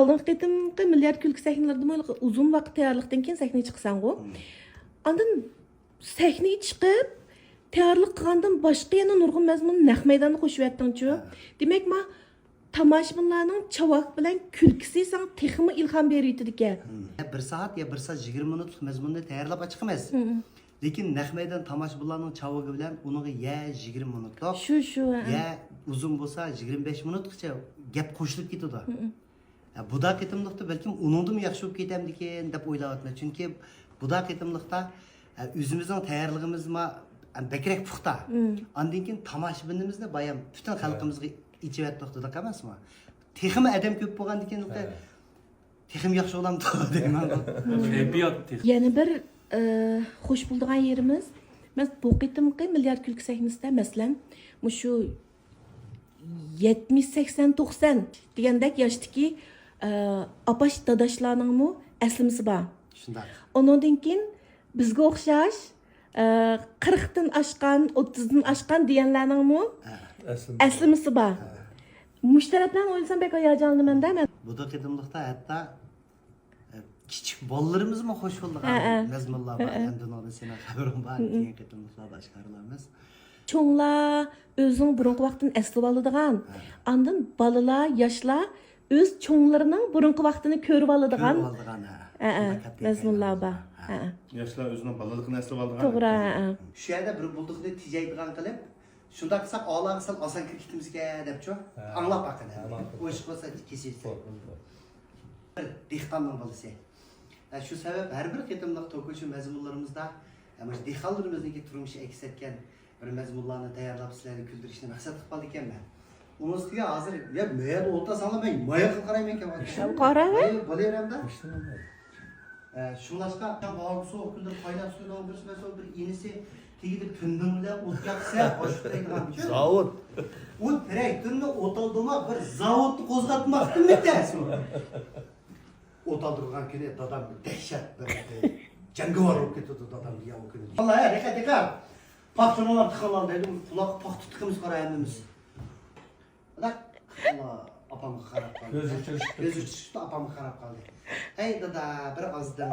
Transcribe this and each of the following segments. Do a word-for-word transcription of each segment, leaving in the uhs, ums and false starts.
ئالدىنقى قېتىمقى مىليارد كۈلكە سەھنىلىرىدىمۇ ئۇزۇن ۋاقىت تەييارلىقتىن كېيىن سەھنىگە چىقىسەنغۇ. ئاندىن سەھنىگە چىقىپ، تەييارلىق قىلغاندىن باشقا يەنە نۇرغۇن مەزمۇننى نەق مەيداندا قوشۇۋەتتىڭچۇ. دېمەك، ما تاماشىبىنلارنىڭ چاۋاك بىلەن كۈلكىسى ساڭا تېخىمۇ ئىلھام بېرىۋېتىدىكەن. بىر سائەت يا بىر سائەت يىگىرمە مىنۇتلۇق مەزمۇننى تەييارلاپ ئاچىقىمىز. لېكىن نەق مەيدان تاماشىبىنلارنىڭ چاۋىكى بىلەن ئۇنىڭغا يە يىگىرمە مىنۇتلۇق، شۇ، شۇ، ھە. يە ئۇزۇن بولسا يىگىرمە بەش مىنۇتقىچە گەپ قوشۇلۇپ كېتىدۇ. ھە، بۇدا قېتىملىقتا بەلكىم ئۇنىڭدىنمۇ ياخشى بولۇپ كېتەمدىكىن دەپ ئويلاۋاتىمەن. چۈنكى بۇدا قېتىملىقتا، ھە، ئۆزىمىزنىڭ تەييارلىقىمىزمۇ، ھە، بەكرەك پۇختا. ئاندىن كېيىن تاماشىبىنىمىزنى بايام پۈتۈن خەلقىمىزگە ئېچىۋەتتۇق دېدۇق ئەمەسمۇ؟ تېخىمۇ ئادەم كۆپ بولغاندىكىن، تېخىمۇ ياخشى بولامدۇ دەيمەن. كەيپىيات تېخى. يەنە بىر، ئە، خوش بولىدىغان يېرىمىز، مەن بۇ قېتىمقى مىليارد كۈلكە سەھنىسىدە، مەسىلەن، مۇشۇ يەتمىش، سەكسەن، توقسەن دېگەندەك ياشتىكى، ئە، ئاپاش داداشلارنىڭمۇ ئەسلىمىسى بار. شۇنداق. ئۇنىڭدىن كېيىن بىزگە ئوخشاش، ئە، قىرىقتىن ئاشقان، ئوتتۇزدىن ئاشقان دېگەنلەرنىڭمۇ ئەسلىمىسى بار. مۇشۇ تەرەپلەرنى ئويلىسام بەك ھاياجانلىنىمەن-دە مەن. بۇدا قېتىملىقتا ھەتتا، ئە، كىچىك بالىلىرىمىزمۇ خوش بولىدىغان مەزمۇنلار بار. ئەمدى ئۇنىڭدىن سېنىڭ خەۋىرىڭ بار. كېيىنكى قېتىملىقلاردا ئاشكارىلايمىز. چوڭلار ئۆزىنىڭ بۇرۇنقى ۋاقتىنى ئەسلىۋالىدىغان، ئاندىن بالىلار، ياشلار ئۆز چوڭلىرىنىڭ بۇرۇنقى ۋاقتىنى كۆرۈۋالىدىغان، كۆرۈۋالىدىغان، ھە. شۇنداق كاتتا مەزمۇنلار بار. ھە. ياشلار ئۆزىنىڭ بالىلىقىنى ئەسلىۋالىدىغان. توغرا، ھە. شۇ يەردە بىر بۇلدۇقنى تېجەيدىغان قىلىپ، شۇنداق قىلساق ئالانغا سەل ئاسان كىرىپ كېتىمىزكەن دەپچۇ. ھە. ئاڭلاپ باققىن. ھە، ئەمدى ئوشۇق بولسا كېسىۋېتىسەن. بىر دېھقاننىڭ بالىسى. ھە، شۇ سەۋەب ھەر بىر قېتىملىق توكوچۇ مەزمۇنلىرىمىزدا، ھە، مۇشۇ دېھقانلىرىمىزنىڭكى تۇرمۇشى ئەكس ئەتكەن بىر مەزمۇنلارنى تەييارلاپ سىلەرنى كۈلدۈرۈشنى مەقسەت قىلىپ قالىدىكەنمەن. ئۇنىڭ ئۈستىگە ھازىر، يا، مەيەردە ئولتۇرساڭلار مەن ماياققا قارايمەنكەن. قارا. ئەي، بالىيرەمدە. ئە، شۇڭلاشقا، باغۇسى ئوكۇلدۇر قايناپ سۈرىدىغان بىرسى، مەسىلەن، بىر ئىنىسى تېگىدە پىندىڭ بىلەن ئوت ياقسا، ئاشۇ دەيدىغان. زاۋۇت. ئۇ تىراكتورنى ئوت ئالدىما بىر زاۋۇتنى قوزغاتماقتىمۇ تەس ئۇ. ئوت ئالدۇرغان كۈنى دادام دەھشەت بىر جەڭگىۋار بولۇپ كېتىدۇ دادام دېگەن ئۇ كۈنى. ۋاللا، ھە، دىققەت، دىققەت. پاختىنى تىقىڭلار دەيدۇ، قۇلاققا پاختا تىقىمىز قارا ھەممىمىز. ئاپامغا قاراپ قالدى. كۆزى ئۇچرىشىپ كەتتى. كۆزى ئۇچرىشىپتۇ، ئاپامغا قاراپ قالدى. ھەي دادا، بىر ئازدىن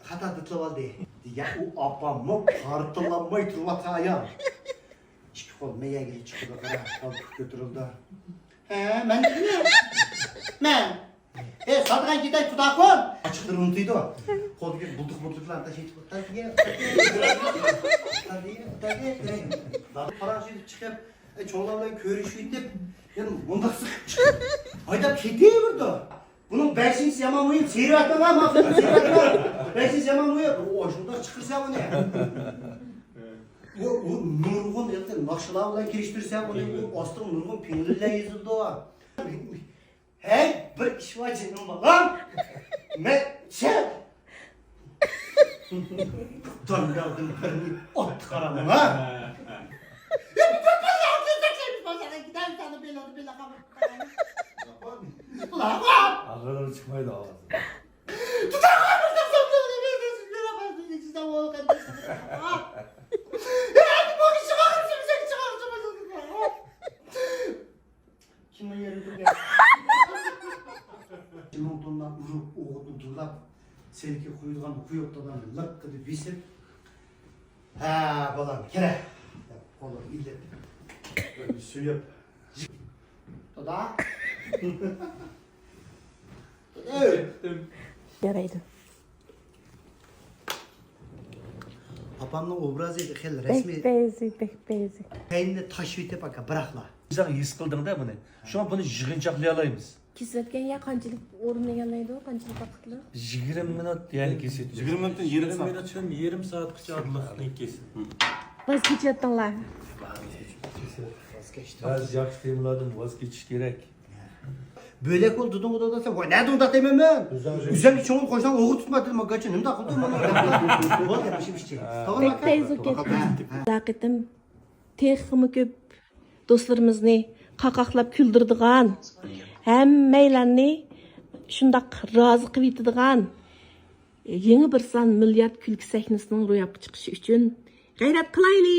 خاتا دىتلىۋالدى. يا ئۇ ئاپاممۇ پارتلانماي تۇرۇۋاتقان ئايال. ئىككى قول مەيەگىلى چىقىدۇ، قارا، قالپىقى كۆتۈرۈلدى. ھە، مەن دېدىمۇ؟ مەن. ئە، ساتىدىغان كېتەي، خۇدا قۇل. ئاچچىقلىرىنى ئۇنتۇيدۇ. قولدىكى بۇلدۇق-بۇلدۇقلارنى تاشلايدۇ. تادىيە، تادىيە، تادىيە، تادىيە. دادا پاراڭ سېلىپ چىقىپ، ئە، چوڭلار بىلەن كۆرۈشۈۋېتىپ، يەنە مۇنداق سىقىپ چىقىپ، ھايداپ كېتىۋېرىدۇ. بۇنىڭ بەشىنچىسى يامان مۇھىم، سېرىۋەتمەڭ، ماقۇل، سېرىۋەتمەڭ. بەشىنچىسى يامان مۇھىم. ئۇ ئاشۇنداق چىقىرسا ئۇنى. ئۇ، ئۇ نۇرغۇن ھېلىقى ناخشىلار بىلەن كىرىشتۈرسە ئۇنى، ئۇ ئاستىغا نۇرغۇن پىڭلىنلەر يېزىلىدۇ. ھەي، بىر ئىش بار جېنىم بالام. مەن سەن دانداغدىن بىرنى ئاتتى قاراڭ ھا. ئاغرىلىرى چىقمايدۇ ئاۋازى. كىمنىڭ يېرىدە تۇرغان؟ ئىككى مىڭ توننا ئۇرۇق ئوغۇتنى دۇۋلاپ، سېنىڭكى قۇيىدىغان قۇيۇق دادام لىق قىلىپ بېسىپ، ھە، بالام، كېلە، دەپ قولىغا ئېلىپ، بىر سۆيۈپ، دادا. يارايدۇ. ئاپامنىڭ ئوبرازى خېلى بەك رەسمىي. بەزى، بەك بەزى. كەينىنى تاشلىۋېتىپ ئاكا، بىراقلا. ئۆزۈڭ ھېس قىلدىڭ-دە بۇنى. شۇڭا بۇنى يىغىنچاقلىيالايمىز. كېسىۋەتكەن يەر قانچىلىك ئورۇننى ئىگىلەيدۇ، قانچىلىك ۋاقىتلىق؟ يىگىرمە مىنۇت، يەنى كېسىۋېتىش. يىگىرمە مىنۇتتىن يېرىم سائەت. يىگىرمە مىنۇتتىن يېرىم سائەتقىچە ئادىللىقنى كېسىپ. ۋاز كېچىۋەتتىڭلار. بەزى ياخشى تېمىلاردىن ۋاز كېچىش كېرەك. بۆلەك بول دېدىڭغۇ دادا سەن. ۋاي، نەدە ئۇنداق دەيمەن مەن؟ ئۆزۈڭ ئۆزۈڭگە چوڭ قوشناڭ ئوغۇل تۇتما دېدىم، گاچا نېمىنداق قىلدىڭ مانا؟ بولدى، مۇشۇ ئىشچى. توغرىمۇ ئاكا؟ بەك تېز ئۆتكەن. ھە، ھە. ھەر قېتىم تېخىمۇ كۆپ دوستلىرىمىزنى قاقاقلاپ كۈلدۈرىدىغان، ھەممەيلەننى شۇنداق رازى قىلىۋېتىدىغان يېڭى بىر سان مىليارد كۈلكە سەھنىسىنىڭ روياپقا چىقىشى ئۈچۈن غەيرەت قىلايلى!